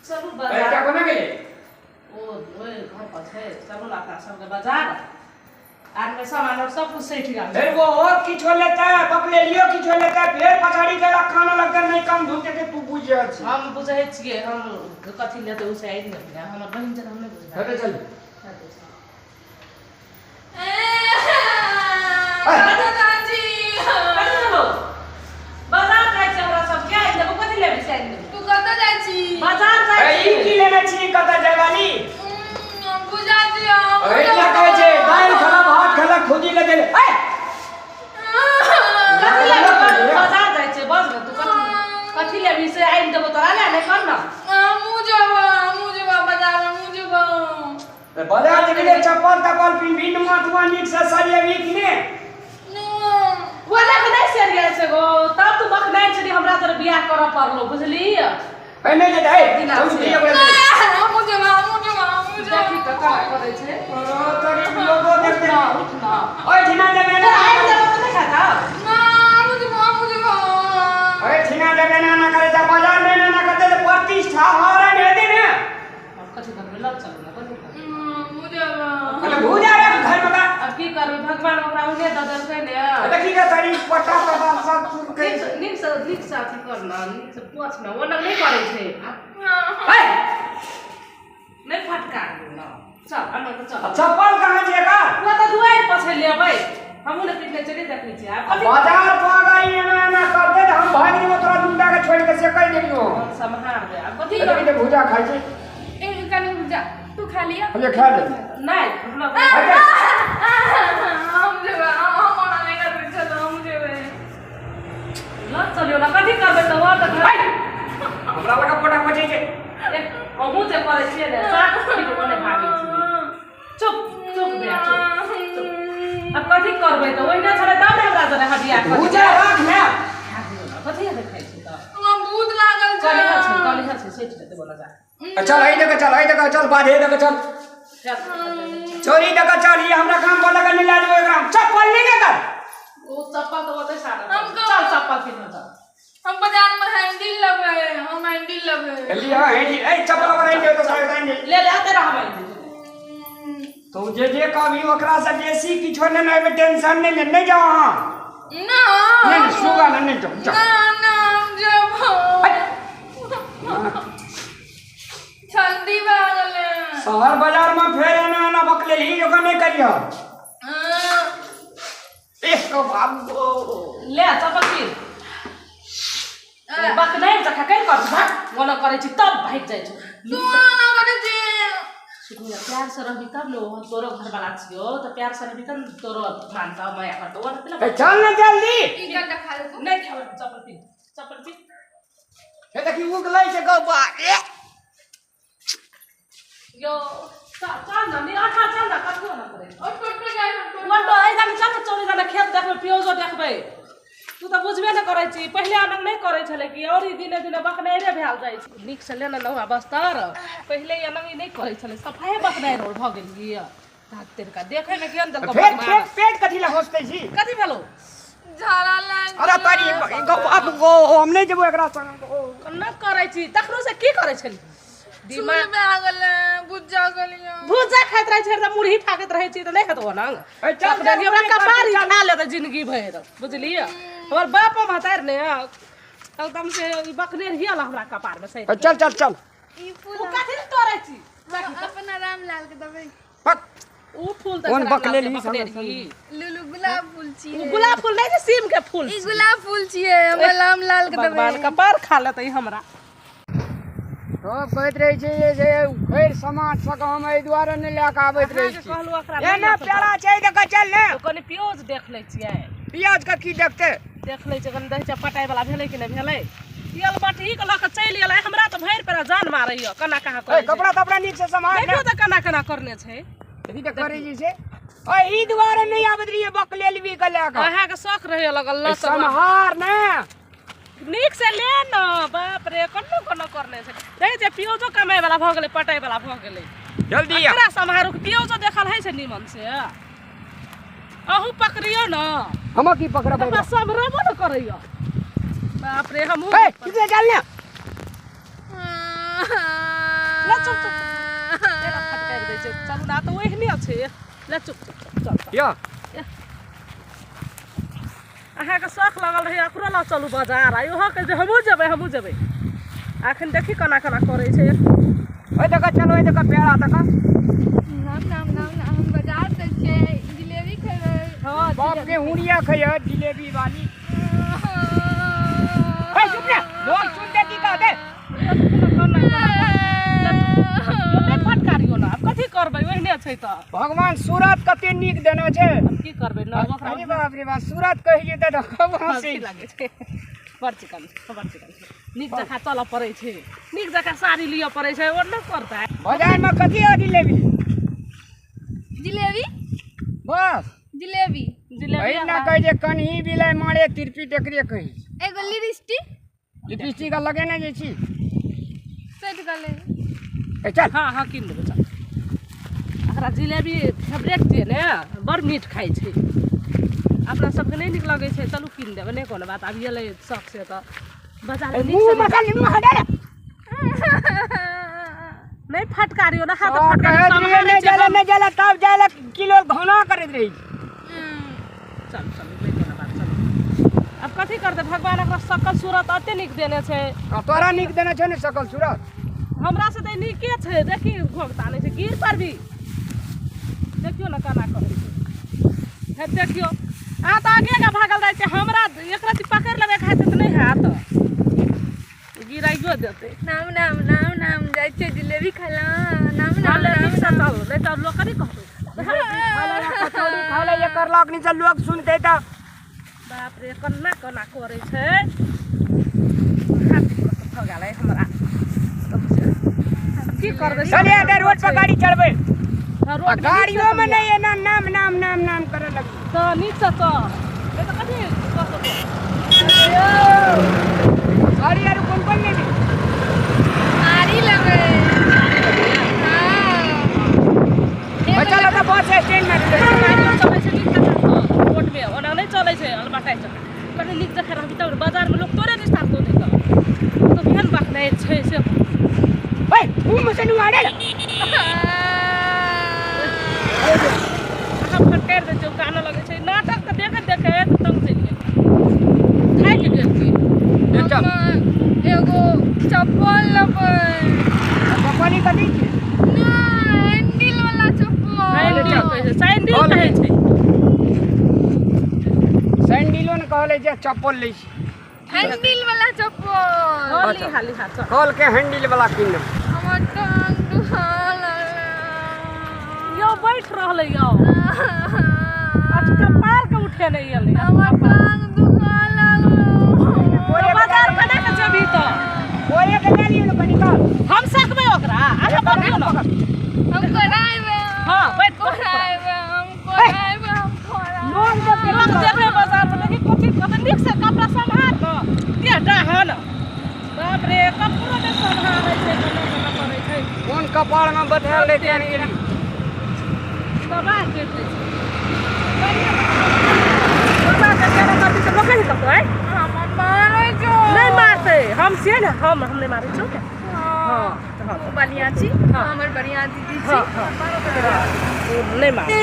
चलू एकटा बाजार। कोना गेलै? ओ ओहि घर पर छै, चलू ने अपना सबके बाजार। आर में सामान और सब कुछ सठि गेल। फेर वो और किछो लेतै, बकलेलियो किछो लेतै, फेर पछाड़ी गेला खाना लगतै, नहि कम ढूंढते के तू बुझि जाइ छी। हम बुझै छियै, हम कथी लेतै ओ से आबि गेलै। हमर बहिन छै, हम नहि बुझबै। हेतै चल। कथी लेबौ? बाजार जाइ छै हमरा सबके, आनि देबौ। कथी लेबै से आनि देबौ। तू कतऽ जाइ छी? बाजार जाइ ए, ई छी। की लेने छी? कतऽ जाय वाली? बुझा दियौ। एहिना कहै छै, दालि खेलक, भात खेलक, खोजी लऽ गेल। ए, कथी लेबै? बाजार जाइ छै, बस ने। तू कथी कथी लेबही से आनि देबौ तोरा। ले नहि कर ने। हमहूँ जेबै, हमहूँ जेबै बाजार, हमहूँ जेबै। बाजार जेबही, चप्पल तप्पल पिन्हबी, नुआ तुआ नीक से सरियेबही कि ने? ओना के नहि सरियाइ छै गो, तब तू बकनाइ छली, हमरा तोरा बियाह करऽ पड़लो, बुझली? ए, नहि जेतै। ए, चलू दिअ ओकरा। हमहूँ जेबै, हमहूँ जेबै, हमहूँ देखी जेबै। तऽ केना करै छै। ओ, तोरी लोगो उठ देखते। न, उठ न। ओहिठिना जेबै तोरा ना। आनि देबौ तऽ नहि खाता? ना, हमहूँ जेबै, हमहूँ जेबै। ओहिठिना जेबै ना, ना करै छै, बाजार नहि ना ना करतै तऽ प्रतिष्ठा हरण हेतै ने। अब कथी करबै? लग चलू ने, कथी करबै? हमहूँ जेबै। अरे भूजा रे घर में का। अब की करबै? भगवान ओकरा उन्ने दऽ देलकै ने। देखी के तरी पट्टा तट्टा सब चूर के। नीक से, नीक से, नीक से अथी कर न, नीक से पोछ न। ओना नहि करै छै। ए, नहि फटकार न। चल अन्न तऽ चल। चप्पल कहाँ छै एकर? ओ तऽ दुआरि पर छै, लेबै। हमहूँ ने पिटने चली, देखै छियै आब कथी। बाजार पर अगर ई एना एना करतै तऽ हम भागि जेबो तोरा दुनटा के छोड़ि के, से कहि देलियौ। हम सम्हारबै, आब कथी देखी करबै? तऽ भूजा खाइ छै। ए, कनि रुक जा, तू खा लिअ। हम जे खा ले। नहि, हमरा हम जेबै, हम ओना नहि करबै, चलो हम जेबै। लऽ चलियौ ने, कथी करबै तऽ? ओ तऽ घर हमरा लगा पटा पचै छै। अहूँ जे करै छियै ने, सात फीट ओने भागै छियै। चुप चुप बे, चुप चुप। आब कथी करबै तऽ? ओहिना छलै तब ने हमरा जरे हटिया कऽ। भूजा राख ने। कथी देखै छी तऽ? हमरा भूत लागल छै। कलिहा छै, कलिहा छै, सटि जेतै बोला जा। चल, एहि दऽ चल, एहि दऽ चल, बाधे दऽ चल, चोरी दऽ चल। ई हमरा काम पर लगा नहि लए जेबो एकरा। चप्पल नहि ने कर। ओ चप्पल तऽ ओतै सारा। हम चल, चप्पल पिन्ह, चल। हम बाजार में हैंडल लेबै, हम हैंडल लेबै। लिअ हैंडी। ए, चप्पल ओकर आनि दे तऽ सारा आनि दे। ले ले, आते रहबै। तू जे जे कहबी ओकरा से बेसी किछो नहि ने। एहिमे टेंशन नहि ले। नहि जाओ अहाँ। ना। नहि नहि, सुगा ने, नहि जाओ, जाओ। ना ना, हम जेबै। ठंडी भए गेलै। शहर बाजार में फेर एना एना बकलेलही जकाँ नहि करिह। एक बाबू। ले, चप्पल पिन्ह। बकनाइ जखा कहि कर भाग, ओना करै छी तब भागि जाइ छौ। तू ना करै छी। सुखिया, प्यार से रहबी तब ने। ओ तोरो घरवाला छियौ तऽ प्यार से रहबी तब ने तोरो मानता, माया करतौ। ओना ए, चल ने जल्दी। ई गंदा खा ले तू। नहि खेबै। चप्पल पिन्ह, चप्पल पिन्ह। हे, देखी उगलै छै गौबा। ए, यो चल, चल न नि अठा, चल न, कथो न करै। और टोटो जाइ हम टोटो। ओटो एहि जाने चल न, चौरी जाने खेत देखबै, प्योजो देखबै। तू तऽ बुझबे नहि करै छी। पहिले अनंग नहि करै छलै कि और ई दिने दिने बकनाइरे भेल जाइ छै। नीक से ले ने नौआ बस्तर। पहिले ई अनंग ई नहि करै छलै, सफाइ बकनाइर और भऽ गेल। तिनका देखै मे केहन देलकौ। फेर भगवान। पेट पेट कथी लए हँसतै छी? कथी भेलौ? झाड़ा लाग। अरे तारी गौ गौ, हम नहि जेबो एकरा संग। कोना करै छी? तखनो से की करै छली? चूल में आ गेलै, बुझा गेलियै। भुजा खाइत रहै छै तऽ मुरही फाकैत रहै छी तऽ नहि हेतौ नंग? ए, चल, चल, हमरा कपार ही खा लेतै जिंदगी भरि, बुझलियै? हमर बापो महतारि ने एकदम से ई बकने रहिए हमरा कपार में सही। ए, चल चल चल। ई फूल ओ कथी लए तोड़ै छी? अपना रामलाल के देबै। पक। ओ फूल तऽ कोन रामलाल के बकलेलही बकने संग- रही। लुलु गुलाब फूल ओ छियै। गुलाब फूल नहि छै, सीम के फूल ई छै। गुलाब फूल छियै, हमरा रामलाल के देबै। भगवान कपार खा लेतै हमरा। सब कहैत रहै छै जे से उखड़ि समाज सबके हम एहि दुआरे नहि लए कऽ आबैत रहै अहाँके छी। कहलहुँ ओकरा नहि एना लऽ कऽ प्यारा छै तऽ कह चल ने। जाउ। कनि प्योज देख लै छियै। प्याज के की देखते? देख लै छियै कनि, देखै छियै पटाइ वाला भेलै कि नहि भेलै। तेल बटही के लऽ कऽ चलि गेलै। हमरा तऽ भरि पेरा जान मारैया, केना कहाँ ए, करै छै। कपड़ा तपड़ा नीक से सम्हार ने। देखियौ तऽ केना केना करने छै। देखी तऽ करै जे छै। एहि दुआरे नहि आबैत रहियै बकलेलबी के लए कऽ। अहाँके शौक रहैया लगल लऽ चलू। सम्हार ने। नीक से ले न। बाप रे, कोना कोना करने छै। देखै छियै, प्योजो कमाइ वाला भऽ गेलै, पटाइ वाला भऽ गेलै। जल्दी आ। एकरा सम्हारू, प्योजो देखल होइ छै नीमन से? अहूँ पकड़ियौ न। हम की पकड़बै? हमरा सम्हरबो न करैया, बाप रे, हमहूँ ए, किसे चल ने। चलू ना तऽ ओहने छै। ले चुप चुप चल चल। यो। अहाँके शौख लगल रहै ओकरो लऽ चलू बाजार, आ इहो कहै छै हमहूँ जेबै हमहूँ जेबै। अखन देखी केना केना करै छै। ओहि दऽ कऽ चल, ओहि दऽ कऽ पेड़ा दऽ कऽ। नाम नाम नाम नाम, हम बाजार जाइ छियै, जिलेबी खेबै। हँ। बाप के हुड़िया खैय जिलेबी वाली। ए चुप ना, लोग सुन दे की कह दे। नहि फटकारियौ ने, आब कथी करबै, ओहने छै तऽ। भगवान सूरत कते नीक देने छै। आब की करबै न ओकरा। अरे बाप रे बाप, सूरत कहि जेतै तऽ खूब हँसी हँसी लागै छै। बड़ चिकन छै, बड़ चिकन छै। नीक जकाँ चलऽ पड़ै छै, नीक जकाँ साड़ी लिअ पड़ै छै, ओ नहि करतै। बाजार में कथी आदि लेबी? जिलेबी। बस जिलेबी। जिलेबी। एहि ना कहै जे कन्ही बिलाइ मारे तिरपी टेकरे कहै छै। एगो लिपस्टिक। लिपस्टिक लगेने जे छी। सटि गेलै। ए चल। हँ हँ, कीन देबै, चल। एकरा जिलेबी फेवरेट छियै ने, बड़ मीठ खाइ छै। अपना सबके नहि नीक लगै छै। चलू कीन देबै, नहि कोनो बात। आब एलै शौक से तऽ बाजार ए, मुँह मसल मुँह हटा रे। नहि फटकारियौ ने हाथ। सब फटकारी कहैत रहियै सम्हारै नहि छै जाइले हम। नहि जाइले, तब जाइले किलो घोना करैत रही। चल चल, नहि कोनो बात, चलू। आब कथी करतै, भगवान ओकरा सकल सूरत एते नीक देने छै। आ तोरा नीक देने छौ ने सकल सूरत? हमरा से तऽ नीके छै। देखी घोघ तानै छै, गिर पर भी देखियौ ने केना करै छै। हे देखियौ, अहाँ तऽ आगे आगे भागल जाइ छै। हमरा एक रत्ती पकड़ि लेबै खातिर तऽ नहि हैत, गिराइयो देतै। नाम नाम नाम नाम, जाइ छियै जिलेबी खाइ लए। नाम नाम चल नाम नीकसँ नाम। चल, नहि तऽ लोक कथी कहतै? जिलेबी खा ले या कचौड़ी खा ले, एकर लगनी से लोग सुनतै तऽ। बाप रे, केना केना करै छै। हाथ भऽ गेलै हमरा। की करबै? चलिए एते रोड पर गाड़ी चढ़बै। हँ, आ रोड पे गाड़ियो नीकसँ में चलिहे। नहि एना नाम नाम नाम नाम करे लगली। तऽ नीकसँ चल, नहि तऽ कथी कहतौ? साड़ी आर कोन कोन लेबी? साड़ी लेबै। हँ। बच्चा लग बस स्टैंड में रुकै छै। गाड़ियो चलै छै नीक जकाँ तऽ रोडमे, ओना नहि चलै छै अलबटाइ जकाँ। कनि नीक जकाँ रहबी तब ने बाजारमे लोक तोरे दिस ताकतौ, नहि तऽ तऽ केहन बकनाइ छै से। ओए मुँह में से नुआड़े। अहाँ फटकारि दै छै, ओ कानऽ लगै छै। नाटक तऽ देखैत देखैत तंग चलि गेल, थाकि गेल छी। चल। हम एगो चप्पल लेबै। चप्पल कथी छै? नहि, हैंडल वाला चप्पल। सैंडिल कहै छै, सैंडिल हॉल कहै छै। सैंडिलो ने कहले जे चप्पल लै छी। हैंडल वाला चप्पल। हँ, लिहा लिहा, चल। कल के हैंडल वाला कीन लेबै। हमर टांग दुखा लागल। यौ बैठ रहलै यौ, अच्छा कपार के उठे नहि एलै। हमर टांग दुखा लागल। बोरे बाजार केना के जेबही तऽ? बोरे के ले लियौ ने कनि काल। हम सकबै ओकरा, अहाँ पकड़ियौ ने। हम कराएबै। हँ, बैठ बैठ। कराएबै, हम कराएबै, हम कराएबै। लोग देखते। लोक जेबै बाजार मे, देखी कथी कहतै। नीक से कपड़ा सम्हार न के डाहन। बाप रे, कपड़ो नहि सम्हारै छै, केना केना करै छै। कोन कपार में बैठायल रहै तेहन गेली। तबाह करि दै छै। बाबा के केना करतै तऽ लोक कथी कहतै? हम मारै छौ। नहि मारतै, हम छियै ने, हम नहि मारै छियौ ने। हँ, हँ। बढ़िआँ छी। हँ। हमर बढ़िआँ दीदी छी। हँ हँ, नहि मार।